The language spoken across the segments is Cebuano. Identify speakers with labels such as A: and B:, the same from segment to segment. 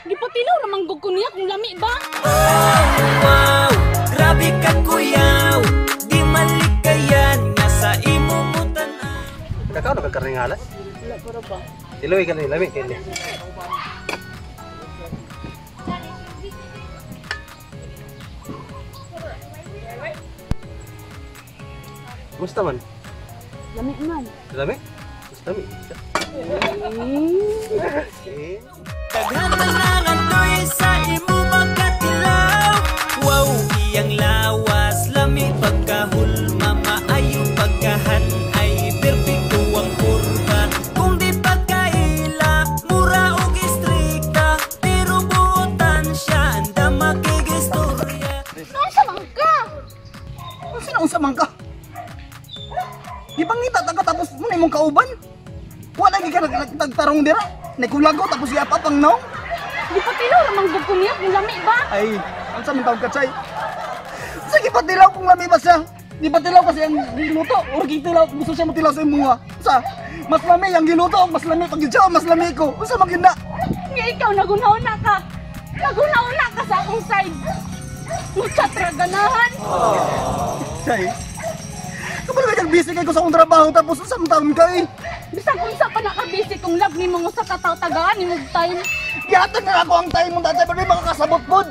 A: Gipatilaw ra man gud ko niya kung lami ba.
B: Oh, wow, grabe ka kuyaw. Di malikayan nga sa imo mo tan-aw.
C: Kakao na kag karne nga halas?
A: Wala pa ba?
C: Tiloy ka ni lami kay ni. Musta man?
A: Lami man.
C: Lami? Musta mi? Eh.
B: Daghan man ang andoy sa imo makatilaw. Wow, iyang lawas lami pagkahulma, maayo pagkahan ay perpekto ang kurba. Kung di pagkaila, mura og istrikta, pero buotan siya anda makigistorya.
A: Unsa man ka?
D: Unsa na unsa man ka? Gipangita ta ka tapos mo na imong kauban. Wala gyud ka nagtarong dira. Nagkulago tapos giapap ang naong.
A: Gipatilaw ra man gud ko niya kung lami ba.
D: Ay, unsa man tawag ka, Chay? Sige, patilaw kung lami ba siya. Di patilaw kasi ang giluto. Or gitilaw, gusto siya matilaw sa imuha. Sa, mas lami ang giluto, mas lami pag siya, mas lami ko. Unsa man gyud na?
A: Nga ikaw nagunahuna ka. Nagunahuna ka sa akong side. Muchat ra ganahan.
D: Chay, kapag ba kang busy kay ko sa akong trabaho tapos unsa man tawag ka eh?
A: Bisag unsa pa nakabisi kung love nimo nga sa kataw tagaan nimo time.
D: Gihatag na ako ang time mong tatay pero may makakasabot pod.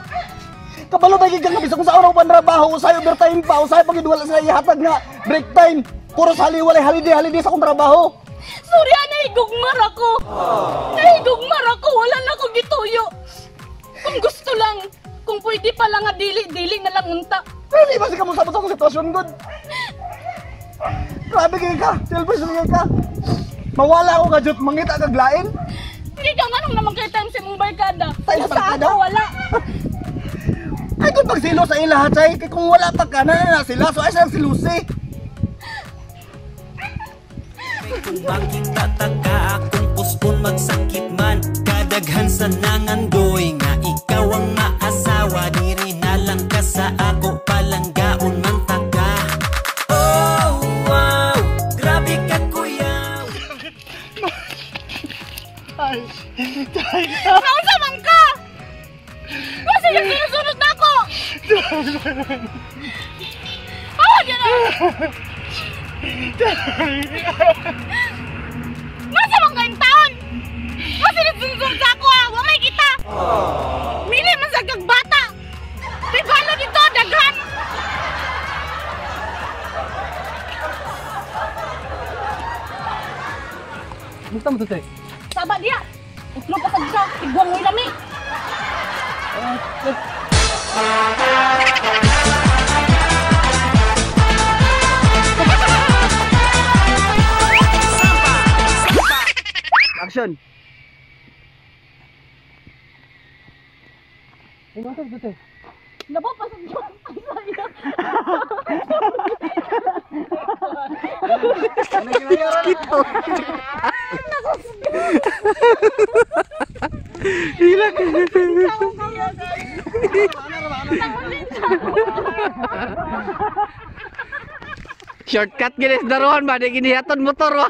D: Kabalo ba gid ka bisag kung sa araw pa trabaho, usay overtime pa, usay pag wala sa ihatag nga break time. Puro sa walay holiday, holiday sa akong trabaho.
A: Sorry, nahigugmar ako. Nahigugmar ako, wala na ko gituyo. Kung gusto lang, kung pwede pa lang nga dili, dili na lang unta.
D: Pero di ba si kamusabot sa akong sitwasyon god? Grabe kay ka, selfish kay ka. Mawala ako ka jud, mangita kag lain.
A: Hindi ka nga nung naman kay time sa imong barkada.
D: Time sa
A: Sa
D: barkada?
A: ako wala.
D: Ay kung pagsilo sa ila chay, kay kung wala pa ka na na sila, so ay silang si Lucy.
B: Kung makita ta ka akong puspon magsakit man, kadaghan sa nangandoy nga ikaw ang maasawa, diri na lang ka sa ako palanggaon man ta ka. Oh, wow, grabe ka kuyaw.
D: Ay, chay.
A: Naunsa man ka? Kasi yung sinusunod na ako. Awa dyan na. Masa man kayong taon? Kasi nagsunod sa ako ha, wa may kita. Mili man sa kagbata. Regalo dito, daghan.
C: Musta mo to, Chay?
A: Saba diya. Utlo pa sa dito, tigwang mo'y lami.
C: Action! Ay, masa to, Chay?
A: Labo pa sa dito. Ay, sorry.
D: Kito.
E: Shortcut gini sa daruhan ba? Di ginihaton motor ba?